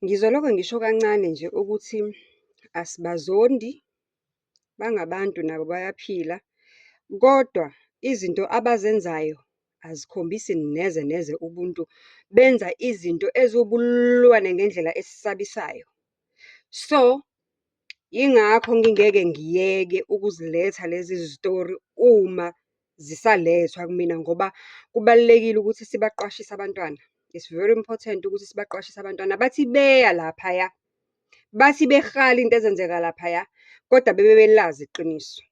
Ngizolokhe ngisho kancane nje ukuthi asibazondi, bangabantu nabo bayaphila, kodwa izinto abazenzayo azikhombisi neze neze ubuntu. Benza izinto eziwubulwane ngendlela esabisayo. So, yingakho ngingeke ngiyeke ukuziletha lezi zitori uma zisalethwa kumina ngoba kubalulekile ukuthi sibaqwashise abantwana. It's very important ukuthi sibaqwashise abantwana. Bathi beya laphaya, bathi behala into ezenzeka laphaya, kodwa bebe belazi iqiniso.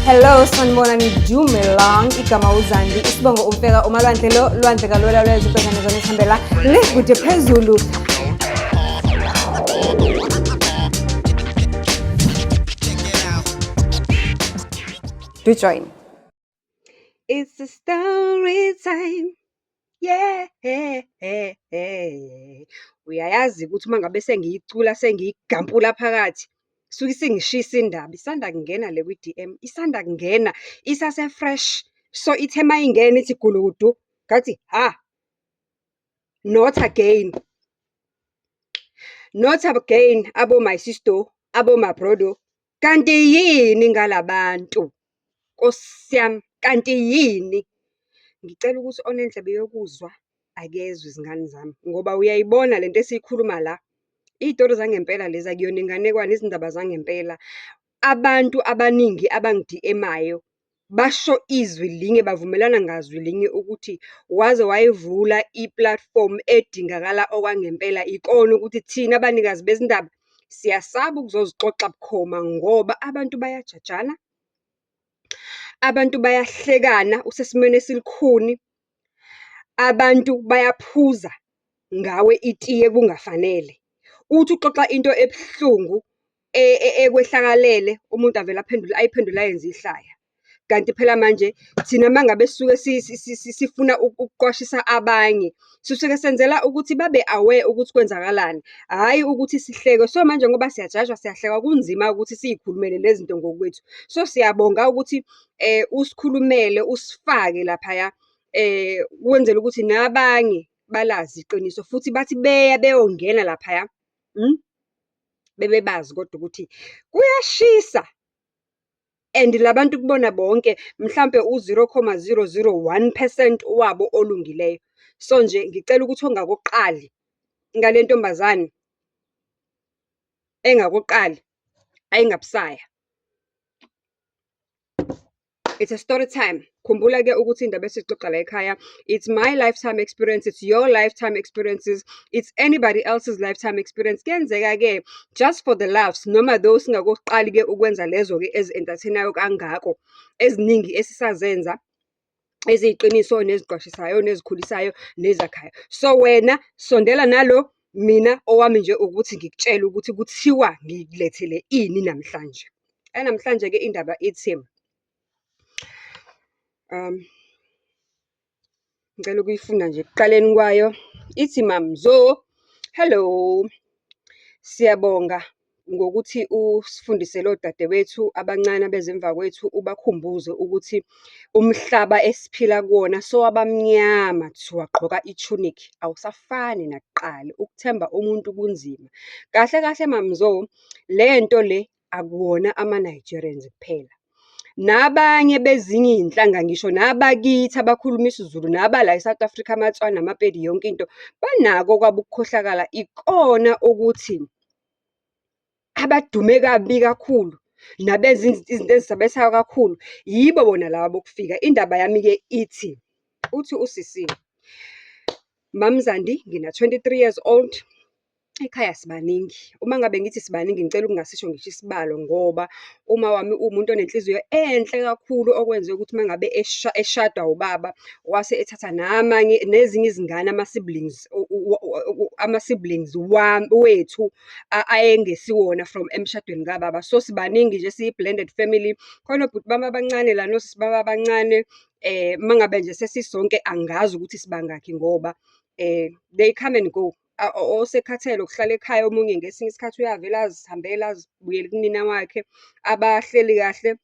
Hello, sanibonani, dumelang, igama uZandi, isibongo umfeka umalwandle lo, lwandle kalwela lwezwe ubhekane zona esihambela le kude phezulu. Do join. It's a story time. Yeah. Uyayazi ukuthi uma ngabe sengiyicula sengiyigampula phakathi, suke isingishisa indaba. Isanda kungena le kwi-DM, isanda kungena, isase-fresh. So, ithe uma ingena ithi gulukudu, ngathi hha, not again. Not again, abo my sister, abo my brother. Kanti yini ngala bantu? Nkosi yami, kanti yini? Ngicela ukuthi onendlebe yokuzwa, akezwe izingane zami, ngoba uyayibona lento esiyikhuluma la. Iy'tori zangempela lezi akuyona inganekwane, izindaba zangempela. Abantu abaningi abangi-DM-ayo, basho izwi linye, bavumelana ngazwi linye ukuthi, waze wayivula i-platform edingakala okwangempela. Ikona ukuthi thina abanikazi bezindaba, siyasaba ukuzozixoxa bukhoma ngoba abantu bayajajana, abantu bayahlekana usesimweni esilukhuni, abantu bayaphuza ngawe itiye kungafanele. Uthi uxoxa into ebuhlungu ekwehlakalele, umuntu avele aphendule, ayiphendule ayenze ihlaya. Kanti phela manje, thina uma ngabe sisuke sifuna ukuqwashisa abanye, sisuke senzela ukuthi babe aware ukuthi kwenzakalani, hhayi ukuthi sihleke. So, manje ngoba siyajajwa, siyahlekwa, kunzima ukuthi siy'khulumele lezi zinto ngokwethu. So, siyabonga ukuthi usikhulumele, usifake laphaya, wenzele ukuthi nabanye balazi iqiniso futhi bathi beya beyongena laphaya, bebe bazi kodwa ukuthi kuyashisa. And la bantu kubona bonke, mhlampe u-zero comma zero zero one percent wabo olungileyo. So nje, ngicela ukuthi ongakuqali ngale ntombazane, engakuqali, ayingabusaya. It's a story time. Khumbula-ke ukuthi iy'ndaba esizixoxa la ekhaya, it's my lifetime experience, it's your lifetime experiences, it's anybody else's lifetime experience. Kuyenzeka-ke, just for the laughs, noma though singakokuqali-ke ukwenza lezo-ke ezi-entertain-ayo kangako, eziningi esisazenza, eziyiqiniso, neziqwashisayo, nezikhulisayo, nezakhayo. So, wena sondela nalo, mina owami nje ukuthi ngikutshele ukuthi kuthiwa ngikulethele ini namhlanje. Eyanamhlanje-ke indaba ithi, ngicela ukuyifunda nje ekuqaleni kwayo. Ithi, Mamzo, hello. Siyabonga ngokuthi usifundise lo dadewethu abancane abeza emva kwethu, ubakhumbuze ukuthi umhlaba esiphila kuwona sowabamnyama, wagqoka i-tunic, awusafani nakuqala. Ukuthemba umuntu kunzima. Kahle kahle Mamzo, lento le akuwona ama-Nigerians kuphela. Nabanye bezinye iy'nhlanga, ngisho nabakithi abakhuluma isiZulu, nabala e-South Africa, amaTswana, amaPedi, yonke into, banako okwabo ukukhohlakala. Ikona ukuthi abadume kabi kakhulu, nabenza izinto ezisabisayo kakhulu, yibo bona laba bokufika. Indaba yami-ke ithi, uthi usisi, MamZandi, ngina-23 years old. Ekhaya sibaningi. Uma ngabe ngithi sibaningi, ngicela ukungasisho ngisho isibalo ngoba uma wami uwumuntu onenhliziyo enhle kakhulu, okwenze ukuthi uma ngabe eshadwa ubaba, wase ethatha namanye, nezinye izingane, ama-siblings, ama-siblings wethu ayengesiwona from emshadweni kababa. So, sibaningi nje siyi-blended family. Khona obhuti bami abancane la, nosisi bami abancane. Uma ngabe nje sesisonke angazi ukuthi sibangakhi ngoba they come and go. Osekhathele ukuhlala ekhaya omunye ngesinye isikhathi uyavela azihambele azibuyele kunina wakhe. Abahleli kahle.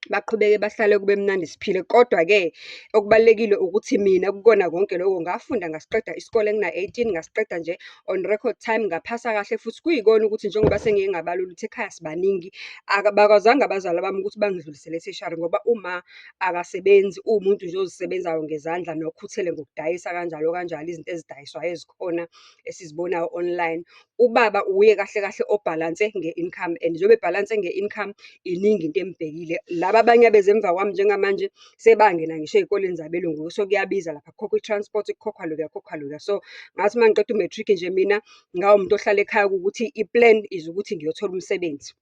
Baqhubeke bahlale kube mnandi siphile. Kodwa-ke okubalulekile ukuthi mina kukona konke lokho, ngafunda ngasiqeda isikole ngina-eighteen, ngasiqeda nje on record time, ngaphasa kahle futhi. Kuyikona ukuthi njengoba sengike ngabalula ukuthi ekhaya sibaningi, abakwazanga abazali bami ukuthi bangidlulisele e-tertiary ngoba uma akasebenzi, uwumuntu nje ozisebenzayo ngezandla nokhuthele ngokudayisa kanjalo kanjalo izinto ezidayiswayo ezikhona esizibonayo online. Ubaba uye kahle kahle obhalanse nge-income and njengoba ebhalanse nge-income, iningi into embhekile. Laba abanye abeze emva kwami njengamanje, sebangena ngisho ey'koleni zabelungu. So, kuyabiza lapha, kukhokhwa i-transport, kukhokhwa lokhuya, kukhokhwa lokhuya. So, ngathi uma ngiqeda u-matric nje mina, ngawumuntu ohlala ekhaya kuwukuthi i-plan is ukuthi ngiyothola umsebenzi.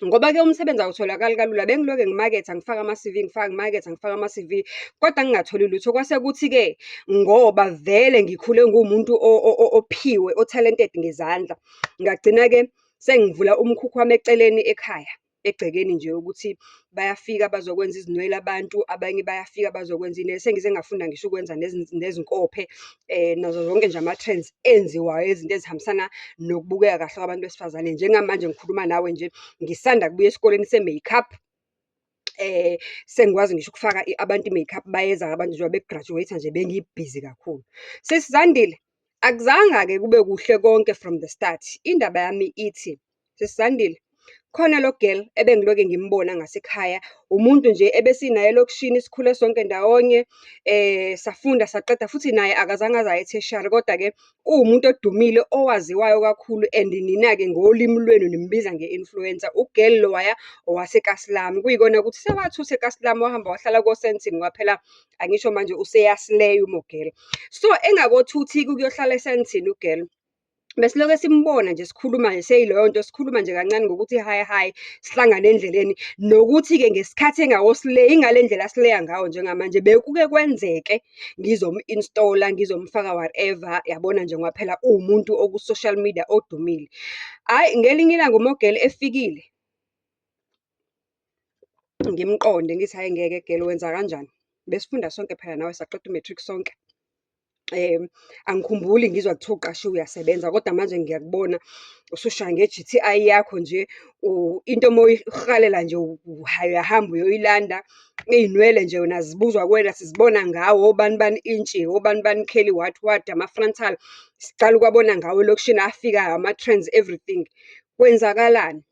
Ngoba-ke umsebenzi awutholakali kalula, bengilokhe ngimaketha, ngifake ama-CV, ngifake, ngimaketha, ngifake ama-CV, kodwa ngingatholi lutho. Kwase kuthi-ke, ngoba vele ngikhule nguwumuntu ophiwe, o-talented ngezandla, ngagcina-ke sengivula umkhukhu wami eceleni ekhaya. Egcekeni nje ukuthi bayafika bazokwenza izinwele abantu, abanye bayafika bazokwenza iy'nwele. Sengize ngafunda ngisho ukwenza nezinkophe, nazo zonke nje ama-trends enziwayo, izinto ezihambisana nokubukeka kahle kwabantu besifazane. Njengamanje ngikhuluma nawe nje, ngisanda kubuya esikoleni se-makeup. Sengikwazi ngisho ukufaka abantu i-makeup, bayeza-ke abantu njengoba begrajuweyitha nje, bengibhizi kakhulu. Sisi Zandile, akuzanga-ke kube kuhle konke from the start. Indaba yami ithi, sisi Zandile, khona lo girl ebengilokhu ngimbona ngasekhaya, umuntu nje ebesinaye elokishini, sikhule sonke ndawonye, safunda saqeda futhi naye akazange aze aye e-tertiary, kodwa-ke uwumuntu odumile, owaziwayo kakhulu and nina-ke ngolimi lwenu nimbiza nge-influencer. U-girl lowaya owasekasi lami. Kuyikona ukuthi sewathutha ekasi lami wahamba wahlala ko-Sandton, ngoba phela angisho manje useyasileya umogela. So, engakothuthi-ke ukuyohlala eSandton u-girl, besilokhe simbona nje sikhuluma nje seyileyo nto, sikhuluma nje kancane ngokuthi hhayi hhayi, sihlangane endleleni. Nokuthi-ke ngesikhathi engakosileyi, ingale ndlela asileya ngayo njengamanje, bekuke kwenzeke ngizomu-install-a, ngizomfaka whatever, yabona nje ngoba phela uwumuntu oku-social media odumile. Hhayi, ngelinye ilanga umogel efikile, ngimqonde ngithi, hhayi ngeke girl wenza kanjani? Besifunda sonke phela nawe saqeda u-matric sonke. Angikhumbuli ngizwa kuthiwa uqashiwe uyasebenza, kodwa manje ngiyakubona usushaya nge-GTI yakho nje, into uma uyihalela nje uyahamba uyoyilanda. Iy'nwele nje wena zibuzwa kuwena, sizibona ngawe, obani bani intshi, obani bani curly, what what, ama-frontal. Sicala ukuwabona ngawe elokishini afikayo, ama-trends everything. Kwenzakalani?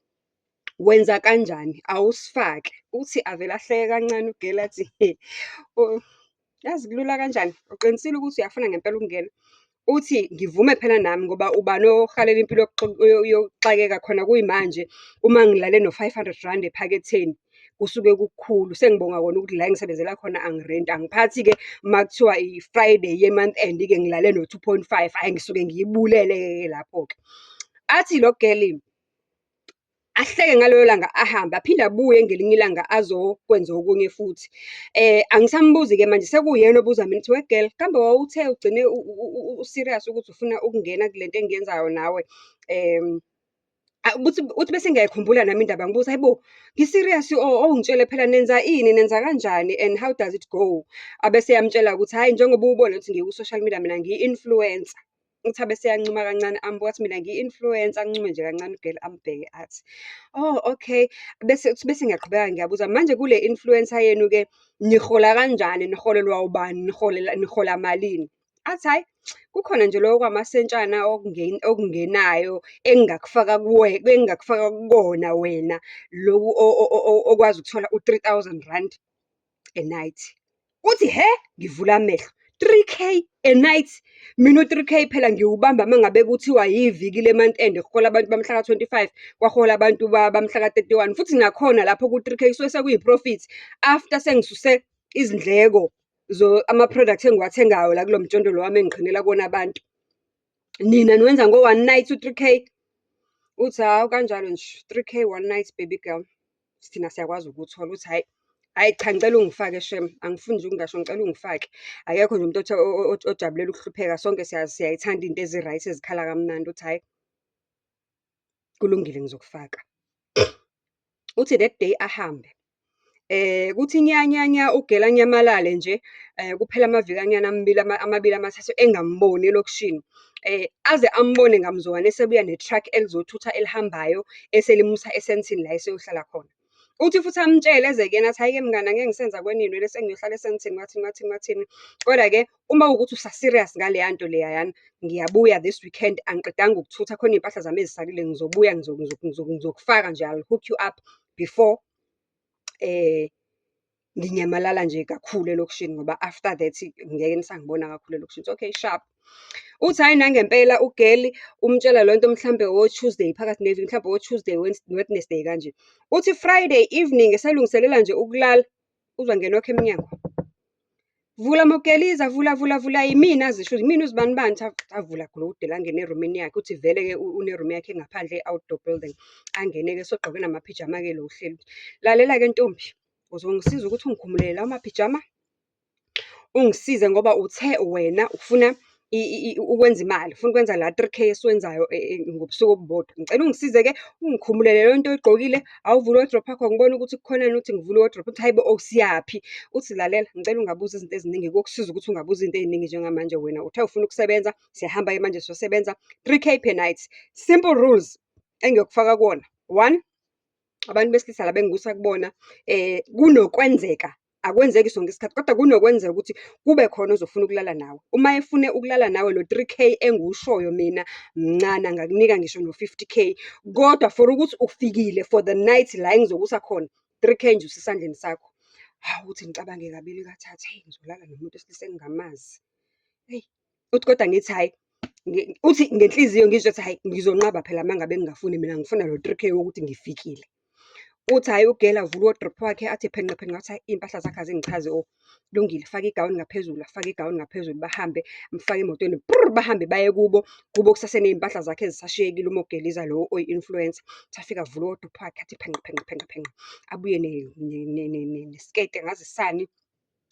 Wenza kanjani? Awusifake. Uthi avele ahleke kancane u-girl athi, he, yazi kulula kanjani? Uqinisile ukuthi uyafuna ngempela ukungena? Uthi ngivume phela nami ngoba ubani ohalela impilo yokuxakeka khona kuyimanje uma ngilale no-five hundred rand ephaketheni, kusuke kukukhulu. Sengibonga kona ukuthi la engisebenzela khona angirenti. Angiphathi-ke uma kuthiwa i-Friday ye-month end-ke ngilale no-two point five, hhayi ngisuke ngiyibulele-ke lapho-ke. Athi lo girl, ahleke ngalelo langa ahambe, aphinde abuye ngelinye ilanga azokwenza okunye futhi. Angisambuzi-ke manje sekuwuyena obuza mina ukuthi, we girl, kambe wawuthe ugcine u-serious ukuthi ufuna ukungena kule nto engiyenzayo nawe? Uthi bese ngiyayikhumbula nami indaba ngibuze, hayi bo, ngi-serious ongitshele phela nenza ini, nenza kanjani and how does it go? Abese eyamtshela-ke ukuthi, hhayi njengoba ubona ukuthi ngiku-social media, mina ngiyi-influencer. Uthi abese eyancuma kancane ambuke athi, mina ngiyi-influencer, ancume nje kancane u-girl ambheke athi, oh okay. Bese uthi bese ngiyaqhubeka ngiyabuza, manje kule influencer yenu-ke, nihola kanjani, niholelwa ubani, niholela, nihola malini? Athi, hhayi, kukhona nje lokhu okwamasentshana okungenayo engingakufaka engingakufaka kukona wena, loku okwazi ukuthola u-three thousand rand a night. Uthi, hhe? Ngivule amehlo, three K a night? Mina u-three K phela ngiwubamba uma ngabe kuthiwa yiviki le-month end, kuhola abantu bamhla ka-25, kwahola abantu bamhla ka-31. Futhi nakhona lapho ku-three K kusuke sekuyi-profit, after sengisuse izindleko ama-products engiwathengayo la kulo mjondolo wami engiqhinela kuwona abantu. Nina niwenza ngo-one night u-three K? Uthi, hhawu kanjalo nje, three K one night baby girl. Thina siyakwazi ukuwuthola. Uthi, hhayi, hhayi cha ngicela ungifake shame, angifuni nje ukungasho ngicela ungifake. Akekho nje umuntu ojabulela ukuhlupheka, sonke siyayithanda iy'nto ezi-right ezikhala kamnandi. Uthi, hhayi, kulungile ngizokufaka. Uthi that day ahambe. Kuthi nya nya nya u-girl anyamalale nje, kuphele amavikanyana amabili, amabili amathathu engamboni elokishini. Aze ambone ngamzukwane esebuya ne-truck elizothutha elihambayo, eselimusa eSandton la eseyohlala khona. Uthi futhi amtshele eze kuyena athi, hhayi-ke mngani angeke ngisenza kwenini sengiyohlala eSandton, wathini wathini wathini. Kodwa-ke uma kuwukuthi usa-serious ngaleya nto leyayana, ngiyabuya this weekend, angiqedanga ukuthutha khona iy'mpahla zami ezisalile ngizobuya ngizokufaka nje, I'll hook you up before nginyamalala nje kakhulu elokishini ngoba after that, ngeke nisangibona kakhulu elokishini. Okay, sharp. Uthi hhayi nangempela u-girl umtshela lonto mhlampe o-Tuesday phakathi neviki, mhlampe o-Tuesday, Wednesday kanje. Uthi Friday evening, eselungiselela nje ukulala, uzwa nge-knock emnyango. Vula Mogeliza, vula vula vula, yimina azisho, yimina uzibanibani. Avule agulukude angene erumini yakhe. Uthi vele-ke une-room yakhe engaphandle e-outdoor building. Angene-ke esegqoke namaphijama-ke lo uhleli. Lalela-ke ntombi, uzongisiza ukuthi ungikhumulele lawo maphijama, ungisize ngoba uthe wena ufuna ukwenza imali, ufuna ukwenza la three K esiwenzayo ngobusuku obubodwa. Ngicela ungisize-ke, ungikhumulele lento oyigqokile, awuvule i-wardrobe yakho ngibone ukuthi kukhonani. Uthi ngivula i-wardrobe, uthi hhayi bo siyaphi? Uthi lalela, ngicela ungabuzi izinto eziningi, kokusiza ukuthi ungabuza izinto ey'ningi njengamanje wena uthe ufuna ukusebenza, siyahamba-ke manje siyosebenza, three K per night. Simple rules engiyokufaka kuwona. One, abantu besilisa laba engikusa kubona, kunokwenzeka, akwenzeki sonke isikhathi, kodwa kunokwenzeka ukuthi kube khona ozofuna ukulala nawe. Uma efune ukulala nawe, lo three K engiwushoyo mina mncane, angakunika ngisho no-fifty K. Kodwa for ukuthi ufikile for the night la engizokusa khona, three K nje usesandleni sakho. Hawu uthi ngicabange kabili kathathu, hheyi ngizolala nomuntu wesilisa engingamazi, eyi. Uthi kodwa ngithi hhayi, uthi ngenhliziyo ngizitshela ukuthi hhayi, ngizonqaba phela uma ngabe ngingafuni mina ngifuna lo three K wokuthi ngifikile. Uthi hhayi u-girl avule u-wardrobe wakhe athi phenqe phenqe, athi hhayi iy'mpahla zakhe azingichazi oh. Kulungile, faka igawuni ngaphezulu, afake igawuni ngaphezulu, bahambe, amfake emotweni brrr, bahambe baye kubo. Kubo kusaseney'mpahla zakhe ezisashiyekile uMogeliza lo oyi-influencer. Uthi afike avule u-wardrobe wakhe athi phenqe phenqe phenqe phenqe. Abuye nesiketi angazi sani.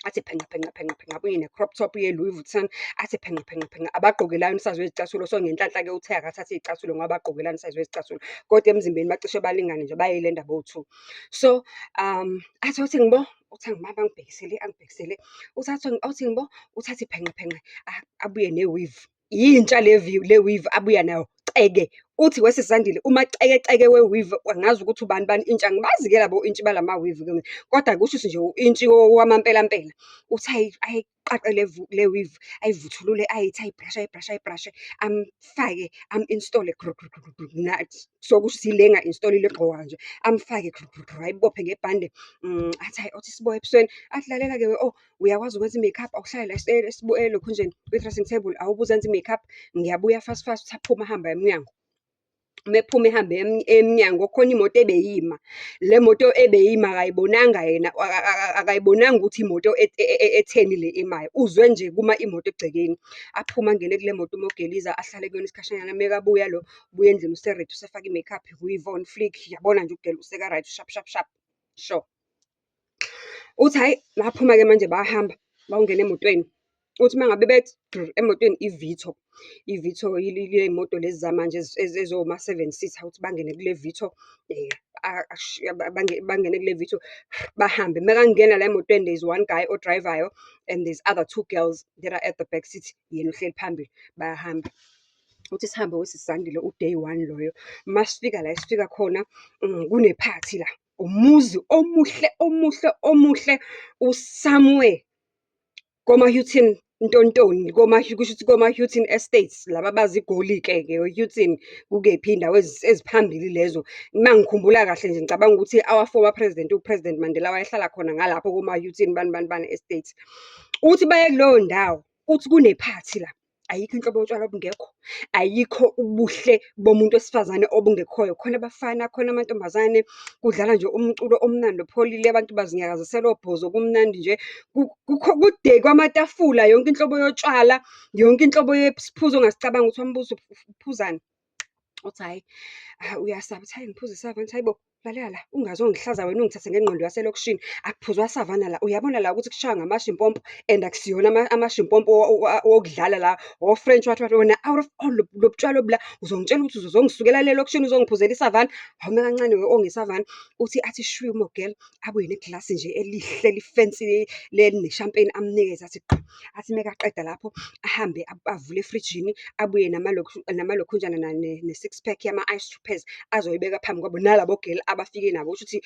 Athi phenqa phenqa phenqa phenqa, abuye ne-crop top ye-Louis Vuitton. Athi phenqa phenqa phenqa, abagqokelani usayizi wezicathulo. So, ngenhlanhla-ke uthe akathathe iy'cathulo ngoba abagqokelani usayizi wezicathulo. Kodwa emzimbeni bacishe balingane nje, bayilenda bowu-two. So, athi awuthi ngibo, uthi angibambe angibhekise le, angibhekise le. Uthi athi awuthi ngibo, uthi athi phenqe phenqe, abuye ne-weave. Yintsha le weave abuya nayo, ceke. Uthi we sisi Zandile, umacekeceke we-weave, angazi ukuthi ubani bani intshi, angibazi-ke labo intshi balama-weave-ke mina, kodwa kusho ukuthi nje u-intshi wamampelampela. Uthi ayiqaqe le weave, ayivuthulule, ayithi ayi-brush-e, ayi-brush-e, ayi-brush-e, amfake, amu-install-e so kusho ukuthi ile enga-install-ile egqokwa nje. Amfake ayibophe ngebhande, athi hhayi awuthi sibuke ebusweni. Athi lalela-ke we oh, uyakwazi ukwenza i-makeup, awuhlale la elokhunjeni kwi-dressing table, awube uzenza i-makeup, ngiyabuya fast fast. Uthi aphume ahambe aye emnyango. Uma ephuma ehambe emnyango, kukhona imoto ebeyima. Le moto ebeyima akayibonanga yena, akayibonanga ukuthi imoto etheni le emayo. Uzwe nje kuma imoto egcekeni. Aphume angene kule moto uMogeliza, ahlale kuyona isikhashanyana. Mekabuya lo, ubuya endlini use-ready, usefake i-makeup, weave on fleek. Yabona nje u-girl useka-right, sharp sharp sharp, sure. Uthi hhayi, baphuma-ke manje bayahamba, bayongena emotweni. Uthi uma ngabe bethi dru emotweni i-Vito, i-Vito ile y'moto lezi zamanje ezoma-seven seater, uthi bangene kule Vito, bangene kule Vito, bahambe. Makangena la emotweni there is one guy o-drive-ayo and there's other two girls that are at the back seat, yena uhleli phambili, bayahamba. Uthi sihambe we sisi Zandile u-day one loyo. Masifika la esifika khona, kunephathi la. Umuzi omuhle, omuhle, omuhle, u-somewhere koma-Houghton ntontoni, kusho ukuthi koma-Houghton Estates, laba abazi iGoli-ke ke o-Houghton, kukephi iy'ndawo eziphambili lezo. Uma ngikhumbula kahle nje ngicabanga ukuthi our former president, u-President Mandela wayehlala khona ngalapho koma-Houghton bani bani bani Estates. Uthi baye kuleyo ndawo, uthi kunephathi la. Ayikho inhlobo yotshwala obungekho, ayikho ubuhle bomuntu wesifazane obungekhoyo. Khona abafana, khona amantombazane, kudlala nje umculo omnandi opholile, abantu bazinyakazisela obhozo kumnandi nje. Kudekwe amatafula, yonke inhlobo yotshwala, yonke inhlobo yesiphuzo ongasicabanga ukuthi wambuza uphuzani. Uthi hhayi, uyasaba, uthi hhayi ngiphuza iSavanna. Uthi hhayi bo, lalela la, ungaze ungihlaza wena ungithathe ngengqondo yaselokishini. Akuphuzwa Savanna la, uyabona la ukuthi kushaywa ngamashimpompo and akusiyona amashimpompo wokudlala la, o-French what what. Wena out of all lobu tshwala obu la, uzongitshela ukuthi uzongisukela le lokishini uzongiphuzela iSavanna. Awume kancane ongeSavanna. Uthi athi shwi uMogel, abuye neglasi nje elihle eli-fancy line-champagne amnikeze athi qhu. Athi mekaqeda lapho, ahambe avule efrijini, abuye namalokhunjana ne-six pack yama-ice troopers, azoyibeka phambi kwabo nalabo girl abafike nabo. Kusho ukuthi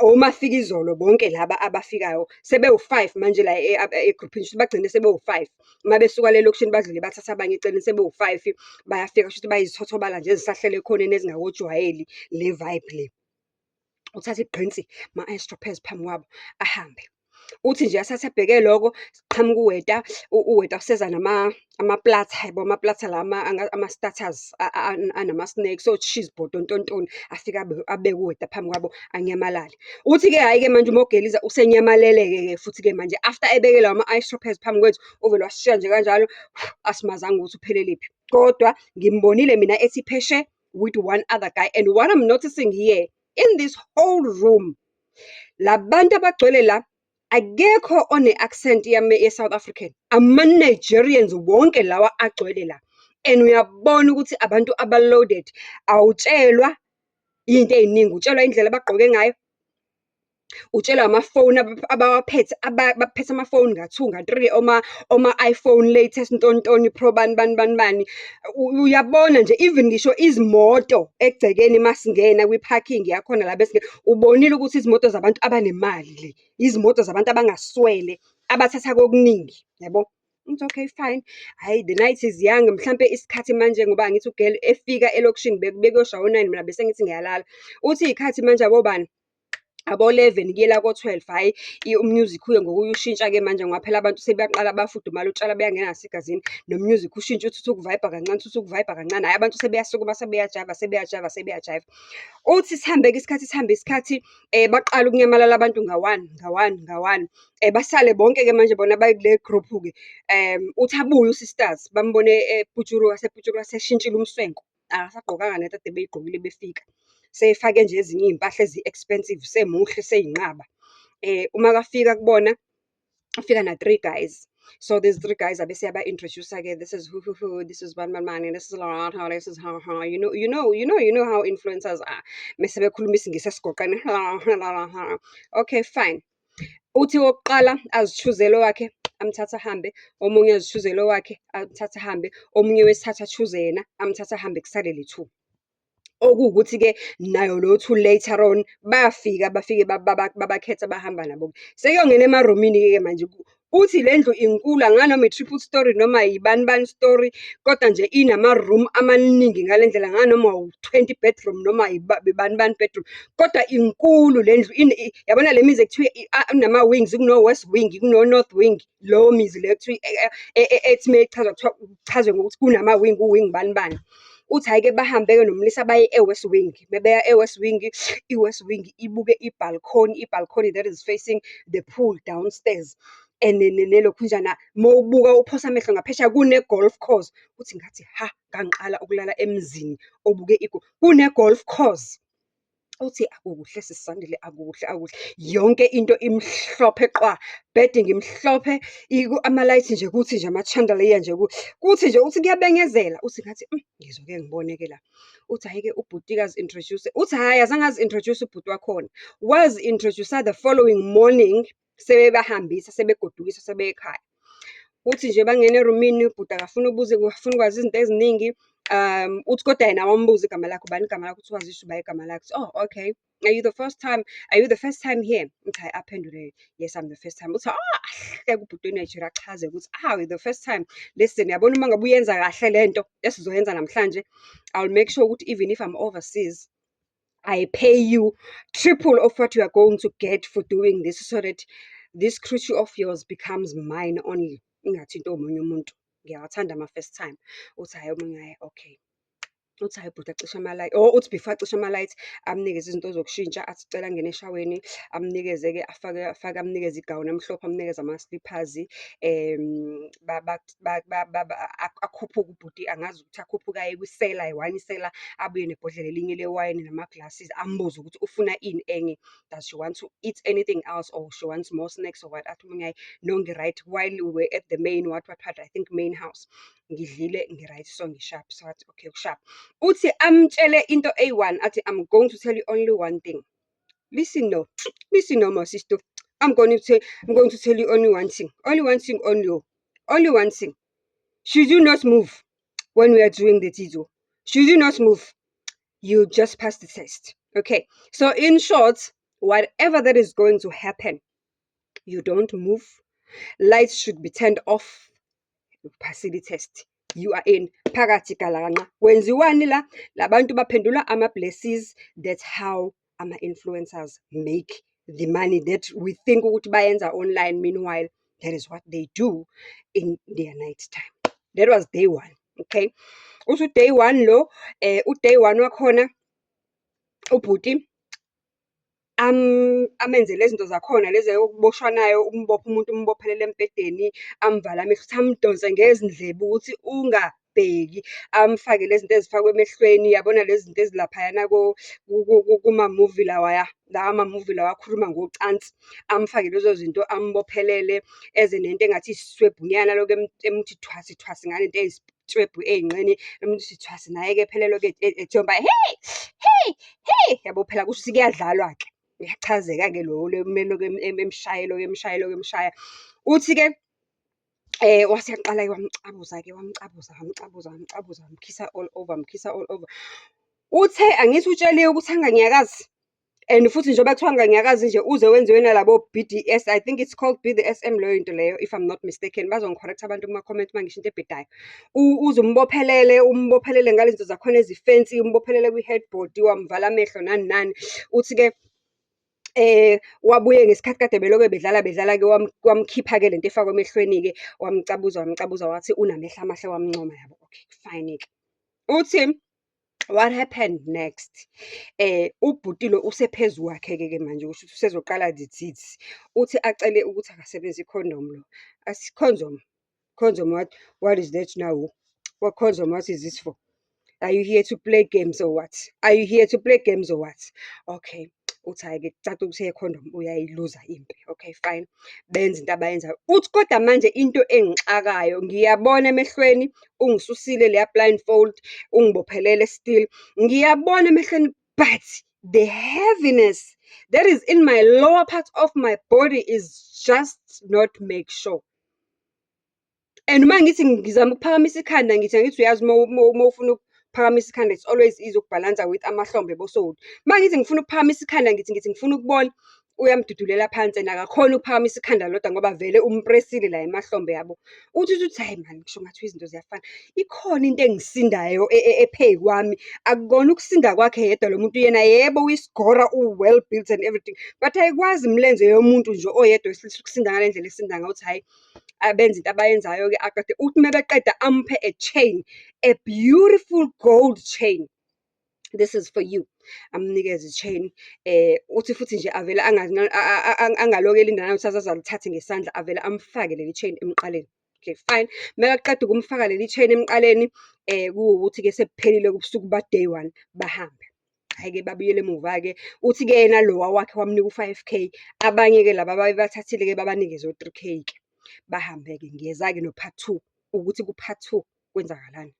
omafikizolo bonke laba abafikayo, sebewu-five manje la egruphini, shuthi bagcine sebewu-five. Uma besuka le elokishini badlule bathathe abanye eceleni sebewu-five, bayafika shuthi bayizithothobala nje ezisahleli ekhoneni ezingakujwayeli le vibe le. Uthathe igqinsi, ama-ice phambi kwabo, ahambe. Uthi nje asathi abheke lokho, kuqhamuke uweta, uweta useza nama-platter yabo, ama-platter la ama-starters anama-snacks, o-cheese board, ontontoni. Afike abeke uweta phambi kwabo, anyamalale. Uthi-ke hhayi-ke manje uMogeliza usenyamalele-ke futhi-ke manje after ebeke lawo ma-ice phambi kwethu, uvele wasishiya nje kanjalo, asimazanga ukuthi uphelelephi. Kodwa ngimbonile mina ethi pheshe with one other guy and what I'm noticing here, in this whole room, la bantu abagcwele la, akekho one-accent ye-South African. Ama-Nigerians wonke lawa agcwele la. And uyabona ukuthi abantu aba-loaded. Awutshelwa iy'nto ey'ningi, utshelwa indlela abagqoke ngayo, utshelwa amafoni abawaphethe, baphethe amafoni nga-two, nga-three, oma-iPhone latest ntontoni, pro bani bani bani bani. Uyabona nje even ngisho izimoto egcekeni masingena kwi-parking yakhona la ubonile ukuthi izimoto zabantu abanemali le. Izimoto zabantu abangaswele, abathatha kokuningi, yabo. Ngithi okay fine, hhayi the night is young, mhlampe isikhathi manje ngoba angithi u-girl efika elokishini bekuyoshaya o-nine, mina bese ngithi ngiyalala. Uthi iy'khathi manje abobani? Abo-11 kuyela ko-12, hhayi u-music uye ngokuya ushintsha-ke manje ngoba phela abantu sebeyaqala bayafudumala, utshwala buyangena nasegazini. No-music ushintshe uthi uku-vibe-a kancane, uthi uku-vibe-a kancane, hhayi abantu sebeyasukuma sebeyajayiva, sebeyajayiva, sebeyajayiva. Uthi sihambe-ke isikhathi, sihambe isikhathi, baqale ukunyamalala abantu nga-one, nga-one, nga-one. Basale bonke-ke manje bona abakule gruphu-ke. Uthi abuye u-sisters, bambone eputshuruka, eseputshuruka eseshintshile umswenko, akasagqokanga lento ekade ebeyigqokile befika. Sefake nje ezinye iy'mpahla ezi-expensive, semuhle eseyinqaba. Uma kafika kubona, ufika na-three guys. So these three guys abese eyaba-introduce-a-ke, this is who who who, this is bani bani bani, this is Lerato, this is ha ha. You know, you know, you know, you know how influencers are. Mese bekhuluma isiNgisi esigoqene. Okay, fine. Uthi wokuqala azi-choose-ele owakhe, amthathe ahambe, omunye azi-choose-ele owakhe, amthathe ahambe, omunye wesithathu a-choose yena, amthathe ahambe, kusale le two. Okuwukuthi-ke nayo lo two later on, bayafika bafike babakhetha bahamba nabo. Sekuyongena emarumini-ke manje. Uthi le ndlu inkulu, angazi noma i-triple storey noma ibani bani storey, kodwa nje inama-room amaningi ngale ndlela, angazi noma u-20 bedroom noma ibani bani bedroom. Kodwa inkulu le ndlu, yabona le mizi ekuthiwa inama-wings, kuno-west wing, kuno-north wing, leyo mizi le ekuthiwa ethi uma ichazwa kuthiwa kuchazwe ngokuthi kunama-wing, u-wing bani bani. Uthi hhayi-ke bahambe-ke nomlisa baye e-west wing. Mebeya e-west wing, i-west wing ibuke i-balcony, i-balcony that is facing the pool downstairs. And nelokhunjana, uma ubuka uphosa amehlo ngaphesheya kune-golf course. Uthi ngathi ha, ngangiqala ukulala emzini obuke kune-golf course. Uthi akukuhle sisi Sandile, akukuhle, akukuhle. Yonke into imhlophe qwa, bedding imhlophe, amalayithi nje kuthi nje ama-chandelier nje kuthi nje uthi kuyabenyezela. Uthi ngathi ngizoke ngibone-ke la. Uthi hhayi-ke ubhuti-ke azi-introduce-e, uthi hhayi azange azi-introduce ubhuti wakhona. Wazi-introduce-a the following morning, sebebahambisa sebegodukisa sebeya ekhaya. Uthi nje bangena erumini, ubhuti akafuni ukubuza, akafuni ukwazi izinto eziningi. Uthi kodwa yena wambuza igama lakhe, ubani igama lakho? Uthi wazisho ubani igama lakhe. Oh, okay. Are you the first time here? Uthi hhayi aphendule, yes, I'm the first time. Uthi ah, ahleke ubhuti we-Nigeria achaze ukuthi, ah, the first time. Listen, yabona uma ngabe uyenza kahle lento esizoyenza namhlanje, I'll make sure ukuthi even if I'm overseas, I pay you triple of what you are going to get for doing this so that this creature of yours becomes mine only. Ingathinti omunye umuntu. Ngiyawathanda ama-first time. Uthi hhayi omunye, hhayi okay. Uthi hhayi ubhuti acishe amalayithi, oh uthi before acishe amalayithi, amnikeze izinto zokushintsha, athi cela angene eshaweni, amnikeze-ke afake afake amnikeze igawuni emhlophe, amnikeze ama-slippers. Akhuphuke ubhuti, angazi ukuthi akhuphuke aye kwi-cellar, wine cellar, abuye nebhodlela elinye lewayini nama-glasses, ambuze ukuthi ufuna ini enye. Does she want to eat anything else or she wants more snacks or what? Athi omunye hhayi, no ngi-right. While we were at the main what what what, I think main house. Ngidlile ngi-right, so ngi-sharp. So wathi okay ku-sharp. Uthi amtshele into eyi-one, athi, "I'm going to tell you only one thing. Listen no, listen no my sister. I'm going to tell you only one thing. Only one thing only oh. Only one thing. Should you not move when we are doing the titso? Should you not move, you just pass the test. Okay, so in short, whatever that is going to happen, you don't move. Lights should be turned off. Uphasile i-test. You are in. Phakathi galakanqa. Kwenziwani la? La bantu baphendula ama-blesses. That's how ama-influencers make the money that we think ukuthi bayenza online. Meanwhile, that is what they do in their night time. That was day one, okay? Uthi u-day one lo, u-day one wakhona, ubhuti amenze lezi zinto zakhona lezi okuboshwanayo, umbophe umuntu umbophelele embhedeni, amuvale amehlo, ukuthi amdonse ngezindlebe ukuthi ungabheki. Amfake lezi zinto ezifakwa emehlweni, uyabona lezi zinto ezilaphayana kumamuvi lawaya, lawa amamuvi lawa akhuluma ngocansi. Amfake lezo zinto, ambophelele, eze nento engathi isiswebhunyana alokhu emuthi thwasi thwasi ngalento eyisitswebhu eyinxenye. Emuthi thwasi, naye-ke phela elokhu ejomba, hhe, hhe, hhe, yabo phela kusho ukuthi kuyadlalwa-ke. Uyachazeka-ke lo uma elokhu emshaya, elokhu emshaya, elokhu emshaya. Uthi-ke wase eyaqala-ke wamcabuza-ke, wamcabuza, wamcabuza, wamcabuza, wamkhisa all over, wamkhisa all over. Uthe angithi utsheliwe ukuthi anganyakazi and futhi njengoba kuthiwa anganyakazi nje uze wenziwe nalabo BDS, I think it's called BDSM leyo nto leyo, if I'm not mistaken. Bazongi-correct-a abantu kuma-comment uma ngisho into ebhedayo. Uze umbophelele, umbophelele ngale zinto zakhona ezi-fancy, umbophelele kwi-headboard, wamvala amehlo, nani nani. Uthi-ke wabuye ngesikhathi kade belokhu bedlala bedlala-ke, wamkhipha-ke lento efakwa emehlweni-ke, wamcabuza, wamcabuza, wathi unamehlo amahle, wamncoma yabo. Okay, fine-ke. Uthi, what happened next? Ubhuti lo usephezu kwakhe-ke ke manje, kusho ukuthi usezoqala the deeds. Uthi acele ukuthi akasebenzise ikhondomu lo. Athi, condom, condom what? What is that now? What condom, what is this for? Are you here to play games or what? Are you here to play games or what? Okay. Uthi hhayi-ke kucace ukuthi eyekhondomu uyayiluza impi. Okay, fine. Benza into abayenzayo. Uthi kodwa manje into engixakayo, ngiyabona emehlweni, ungisusile leya blindfold, ungibophelele still. Ngiyabona emehlweni, but the heaviness that is in my lower part of my body is just not make sure. And uma ngithi ngizama ukuphakamisa ikhanda, ngithi angithi uyazi uma ufuna ukuphakamisa ikhanda, it's always easy ukubhalansa with amahlombe yabo. Uma ngithi ngifuna ukuphakamisa ikhanda, ngithi ngifuna ukubona, uyamdudulela phansi and akakhoni ukuphakamisa ikhanda lodwa ngoba vele umpresile la emahlombe yabo. Uthi uthi uthi, hhayi mani, kusho kungathiwa izinto ziyafana. Ikhona into engisindayo ephezu kwami. Akukona ukusinda kwakhe yedwa lo muntu, yena yebo uyisigora, u-well built and everything, but ayikwazi imilenze yomuntu nje oyedwa wesilisa ukusinda ngale ndlela esinda ngayo. Uthi hhayi, abenze into abayenzayo-ke aqede. Uthi uma beqeda amuphe a chain, a beautiful gold chain. "This is for you." Amnikeze i-chain. Uthi futhi nje avele angalokhu elinda nanokuthi aze alithathe ngesandla, avele amfake leli chain emqaleni. Okay, fine. Makaqeda ukumfaka leli chain emqaleni, kuwukuthi-ke sekuphelile ubusuku ba-day one, bahambe. Hhayi-ke babuyele emuva-ke. Uthi-ke yena lowa wakhe wamnika u-5 K. Abanye-ke laba ababebathathile-ke babanikeze o-3 K-ke. Bahambe-ke, ngiyeza-ke no-part two, ukuthi ku-part two kwenzakalani.